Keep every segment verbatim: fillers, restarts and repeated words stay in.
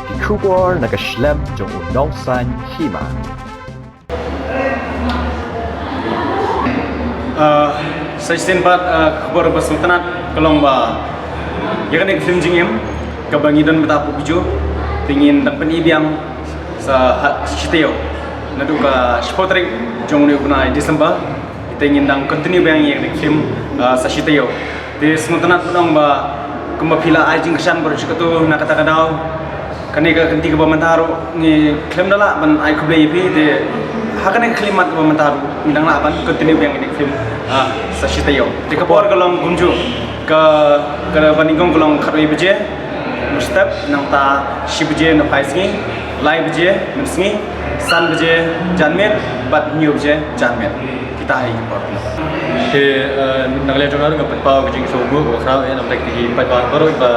Ki khubor na ka shlem jong u nongsan hima. Uh, sa shisien pat uh, khubor ba sngewtynnat ka long ba ïa kane ka film jingim kaba ngi don mynta puk ju te ngin dang pyni biang sa ha shi taïew naduh ka shiphew tarik jong une u bnai December. Te ngin dang continue biang ïa kane ka film uh, sa shi taïew. Te sngewtynnat ban ong ba kumba phi la ai jingkyrshan baroh shi kato na kata ka daw. Kane ka kynti kaba mynta ruh ngi khlem da lah ban ai khublei ïa phi te ha kane ka khyllipmat kaba mynta ruh ngi dang lah ban continue biang kane ka film ah, sa shi taïew. Te ka por ka long kumjuh ka ka ba nyngkong ka long khatwei baje mynstep, nangta shi baje na phai sngi, lai baje mynsngi, san baje janmiet bad hynñiew baje janmiet. Kita hi ki por. Te na ka liang jong nga ruh nga pynpaw ka jingsngewbha kaba khraw ïa namar ki paidbah baroh ba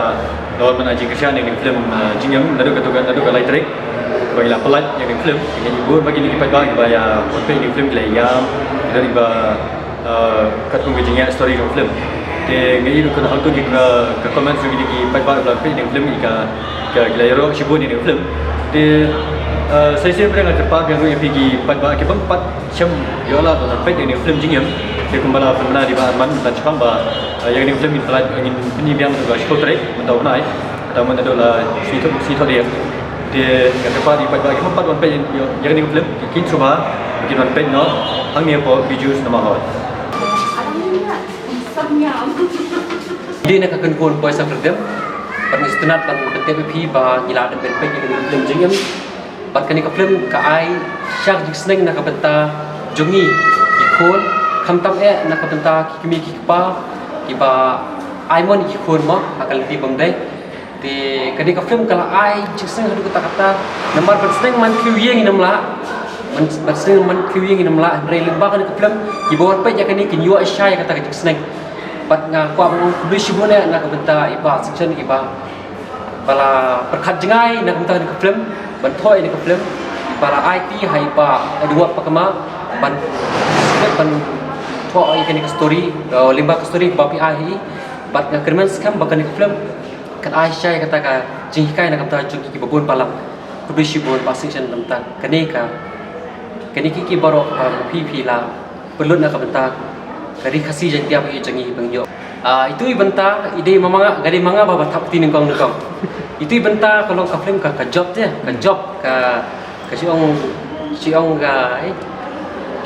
dor ban ai jingkyrshan ïa kane ka film jingim naduh ka naduh ka lai tarik ba ki la pynlait ïa kane ka film. Ki bun ba kine ki paidbah kiba ïa peit ïa kane ka film ki la ïam, ki don kiba katkum ka jingïa story jong film. Te nga ïohi ruh ka hangto ki ka comments jong kine ki paidbah kiba la peit ïa kane ka film ki ka ki la ïaroh shibun ïa kane ka film. Te sa shisien pat nga kyrpad biang ruh ïa phi ki paidbah ki bym pat shem ïoh lad ban peit ïa kane ka film jingim. Te kumba la pynbna da i Bah Arman mynta shaphang ba ïa kane ka film ngin pynlait ngin pyni biang naduh ka shiphew tarik mynta u bnai. Kata mynta naduh la sngi Thohdieng. Te nga kyrpad ïa ki paidbah ki bym pat wan peit ïa kane ka film ki kyntu ba kin wan peit noh hangne hapoh Bijou Cinema Hall. Dei na ka kynhun Voice of Freedom bad ngi sngewtynnat ban pyntip ïa phi ba ngi la dep ban peit ïa kane ka film jingim. Bad kane ka film ka ai sha ka jingsneng na ka bynta jong ngi ki khun, khamtam eh na ka bynta ki kmie ki kpa kiba ai mon ïa ki khun mo ha ka lynti bymdei. Te kane ka film ka la ai jingsneng haduh katta katta namar ban sneng man kiew ïing ngin ym lah. Ban sneng man kiew ïing ngin ym lah, hynrei lyngba kane ka film kiba wan peit ïa kane kin ïoh shai ïa kata ka jingsneng. Bad nga kwah ban ong khublei shibun eh na ka bynta i Bah Section iba ba la pyrkhat jngai na ka bynta kane ka film ban thoh ïa kane ka film, ba la aiti ha i Bah Edward Pakma ban ban thoh ïa kane ka story, lyngba ka story ba phi ai hi. Bad nga kyrmen skhem ba kane ka film kan ai shai kata ka jinghikai na ka bynta jong ki kiba bun palat. Khublei shibun Bah Section na ka bynta kane ka kane ki ki baroh kaba phi phi la pynlut na ka bynta ka Ri Khasi Jaiñtia ba ïeit jong ngi ba ngi ïoh. Itu i bynta i dei ma nga, ka dei ma nga ba ba thap kti nyngkong nyngkong. Itu i bynta ka long ka film ka ka jop te ka jop ka ka shu ong shu ong ka eh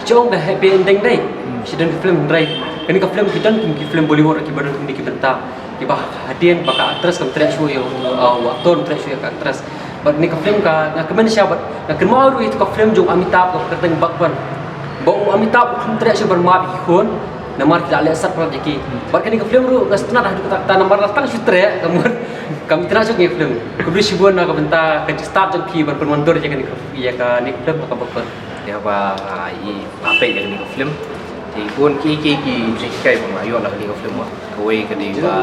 shu ong ka happy ending dei. Shi don ki film hynrei kane ka film ki don ki film Bollywood kiba don kine ki bynta kiba hadien ba ka actress kam treh shuh ïa u actor kam treh shuh ïa ka actress. Bad kane ka film ka nga kmen sha bad nga kynmaw ruh ïa ka film jong Amitabh ka kyrteng Bhagwan. Ba u Amitabh u kham treh shuh ban map ïa ki khun namar ki la leh sat palat ïa ki. Bad kane ka film ruh nga sngewtynnat haduh katta katta namar la tang shu treh ka mut kam itynnat shuh ïa ka film. Khublei shibun na ka bynta ka jingstad jong phi ban pynwandur ïa kane ka ïa kane ka film ha kaba kut. Ïa ba i la peit ïa kane ka film. Te bun ki ki ki jinghikai ba nga ïoh na kane ka film. Kawei ka dei ba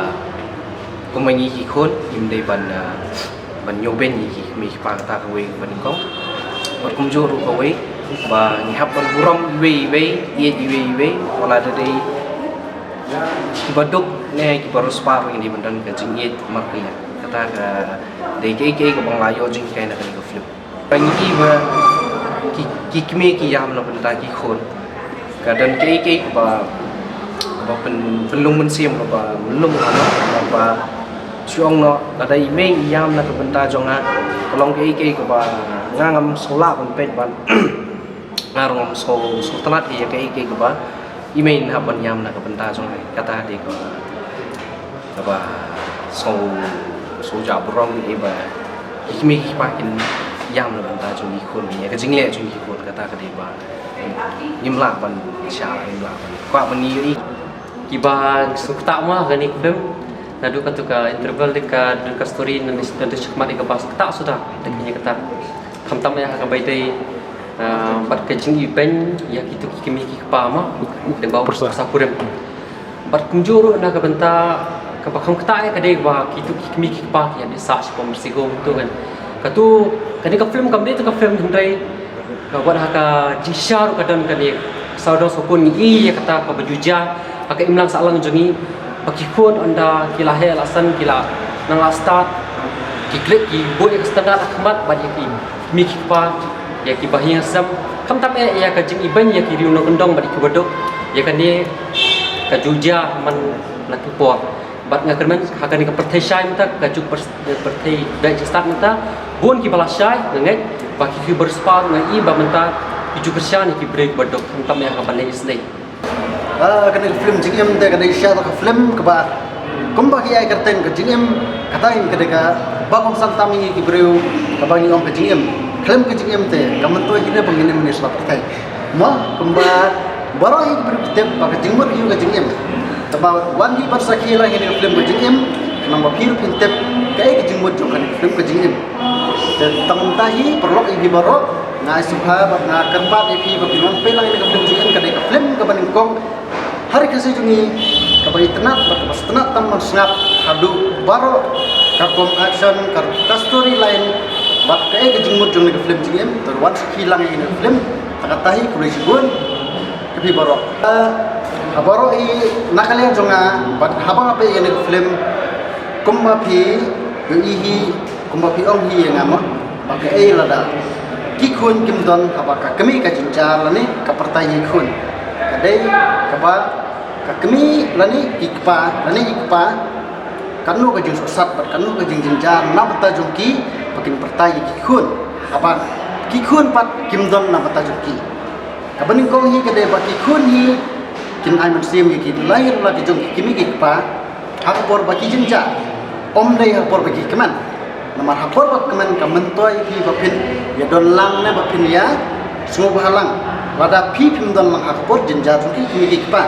kumba ngi ki khun ngim dei ban ban ñiewbeiñ ïa ki kmie ki kpa kata kawei kaba nyngkong. Bad kumjuh ruh kawei ba ngi hap ban burom iwei iwei, ïeit iwei iwei, wat la da dei kiba duk ne kiba riewspah ruh ngi dei ban don ka jingïeit markylliang. Kata ka dei kiei kiei kaba nga la ïoh jinghikai na kane ka film. Ba ngi i ba ki ki kmie ki ïam na bynta ki khun. Ka don kiei kiei kaba kaba pyn pynlong mynsiem kaba mynlong kaba shu ong noh lada i mei i ïam na ka bynta jong nga ka long kiei kiei kaba nga ngam sngewlah ban peit ban nga ruh ngam sngewtynnat ïa kiei kiei kaba i mei i hap ban ïam na ka bynta jong nga kata dei kaba kaba sngew sngew jah burom ïa ba ki kmie ki kpa kin ïam na bynta jong ki khun ïa ka jingleh jong ki khun kata ka dei ba ngim lah ban shah ngim lah ban kwah ban ïohi. Kiba sngewthuh ma kane ka film naduh katu ka interval dei ka dei ka story na dei dei shakmat dei kaba sngewthuh suda dei kane kata khamtam ïa ha kaba ïadei bad ka jingibeiñ ïa kitu ki kmie ki kpa ma dei ba u sa kurim. Bad kumjuh ruh na ka bynta kaba kham ktah ïa ka dei ba kitu ki kmie ki kpa ki ïa dei sah sha pom sih home tu kan. Katu kane ka film kam dei tu ka film hynrei ka wat ha ka jingshisha ruh ka don kane. Saw dong saw kun ngi i ïa kata kaba ju jia ha ka imlang sahlang jong ngi ba ki khun ynda ki la heh la san ki la nang la stad Ki klik ki bud ïa ka standard ha khmat bad ïa ki kmie ki kpa, ïa ki bahaïing hasem, khamtam eh ïa ka jingibeiñ ïa ki riew nongkyndong bad ïa ki baduk, ïa kane ka ju jia man la ki por. Bad nga kyrmen ha kane ka pyrthei shai mynta, ka juk pyr-, pyrthei beit jingstad mynta, bun kiba la shai, nga ngeit ba ki, ki riewspah nga i ba mynta ki ju kyrshan ïa ki briew ki baduk, khamtam eh ha ka ban leh isynei. Ah, kane ka film Jingim te ka dei shisha ka film kaba kumba ki ai kyrteng ka jingim, kata hi ka dei kaba kongsan tam ïa ngi ki briew, kaba ngi ong ka jingim. Film ka jingim te ka myntoi hi ne ba ngin ym ïoh sla pyrthei. Mo, kumba baroh hi ki briew ki tip ba ka jingmut hi ka jingim. Te ba wan hi ban sakhi lang hi ka film ka jingim, khnang ba phi ruh phin tip kaei ka jingmut jong kane ka film ka jingim. Te tang mynta hi paralok ïa phi baroh, nga ai sngewbha bad nga kyrpad ïa phi ba phin wan peit lang ïa ka film Jingim, ka dei ka film kaba nyngkong ha ri Khasi jong ngi kaba itynnad bad kaba sngewtynnad tam ban sngap haduh baroh, ka rukom action, ka, ka storyline bad kaei ka jingmut jong ka film Jingim. Te wan sakhi lang ïa ka film, te kata hi khublei shibun ïa phi baroh. Ha baroh hi na ka liang jong nga bad haba nga peit ïa ka film, kumba phi ïohi hi, kumba phi ong hi ïa nga mo, ba kaei lada ki khun kim don haba ka kmie ka jynjar lane ka pyrthei hi khun. Ka dei kaba ka kmie lane ki kpa, lane ki kpa, katno ka jingsohsat bad katno ka jingjynjar na bynta jong ki ba kin pyrthei ïa ki khun. Haba ki khun pat kim don na bynta jong ki. Kaba nyngkong hi ka dei ba ki khun hi kin ai mynsiem ïa ki lai ruh la ki jong ki kmie ki kpa ha ka por ba ki jynjar. Ym dei ha ka por ba ki kmen. Namar ha ka por ba kmen ka myntoi ïa phi ba phin ïa don lang ne ba phin ïa sngewbha lang. Lada phi phim don lang ha ka por jynjar jong ki kmie ki kpa.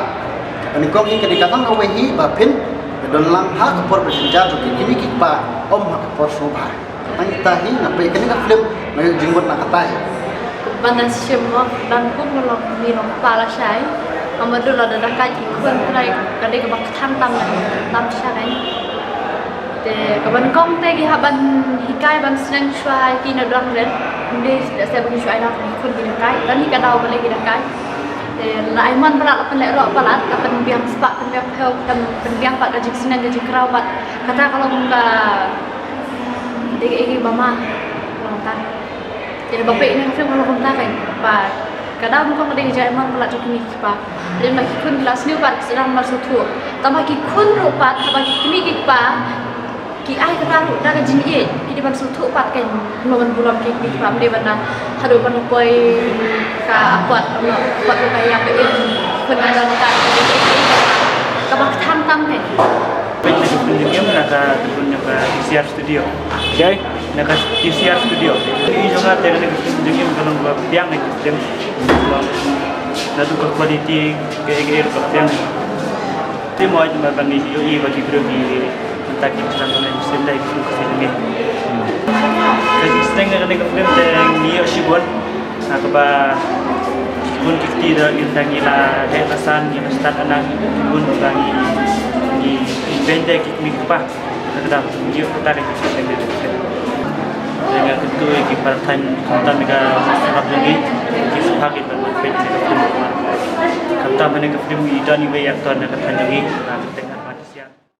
Kaba nyngkong hi ka dei ka tang kawei hi ba phin ïa don lang ha ka por ba jynjar jong ki kmie ki kpa. Ym ha ka por sngewbha. Tang kita hi nga peit kane ka film, nga ïoh jingmut na kata hi. Ban da shim mo, ban kum mo long ni long pa la shai. Amba dula da dakai ki khun trai, ka dei kaba kthang tam, tam shai. Te kaba nyngkong te ki hap ban hikai ban sneng shuwa ki na dang ren. Nde da se ban shuwa ina ki khun ki dakai. Kan hi ka daw ba le ki dakai. Te la ai mon palat, la pynleh roh palat, la pynbiang spah, pynbiang phew, pyn-, pynbiang pat ka jingsneng ka jingkraw pat. Kata ka long ka Dei kaei ba ma long ta. Te ba peit ïa ka film ka long kumta kein. Ba ka dei nyngkong ka dei ka jingmut palat jong ki kmie ki kpa. Te ba ki khun ki la sniew pat ki sdang ban sngewthuh. Tang ba ki khun ruh pat haba ki kmie ki kpa ki ai kata ruh da ka jingïeit ki dei ban sngewthuh pat kein. Kumno ban burom ki kmie ki kpa, ym dei ban da haduh ban poi ka apot, apot ruh ka ïap ïa ki khun ki don ka, kaba kthang tam kein. Peit ïa ka film Jingim na ka tribune jong ka T C R Studio. Okay. Na ka T C R Studio. Ïa jong nga te kane ka film Jingim ka long ba biang ïa ka film. Long naduh ka quality kaei kaei ruh ka biang. Te mo ai te ba ngi ïohi ba ki briew ki mynta ki sdang ban ïa sdang da ïa ka film ka film Jingim. Ka jingsdang na kane ka film te ngi ïoh shibun. Na kaba bun ki kti da ngi, da ngi la leh la san, ngi la stad anak, bun ba ngi, ngi beiñ da ki kmie ki kpa. Ka dang ngi ïoh kata ka jingsdang da ki kmie. Te nga kyntu ïa ki para thaiñ khamtam ïa ka rap jong ngi, ki sngewbha ki ban peit ïa ka film. Khamtam ïa ka film i don iwei i actor na ka thaiñ jong ngi. Na ka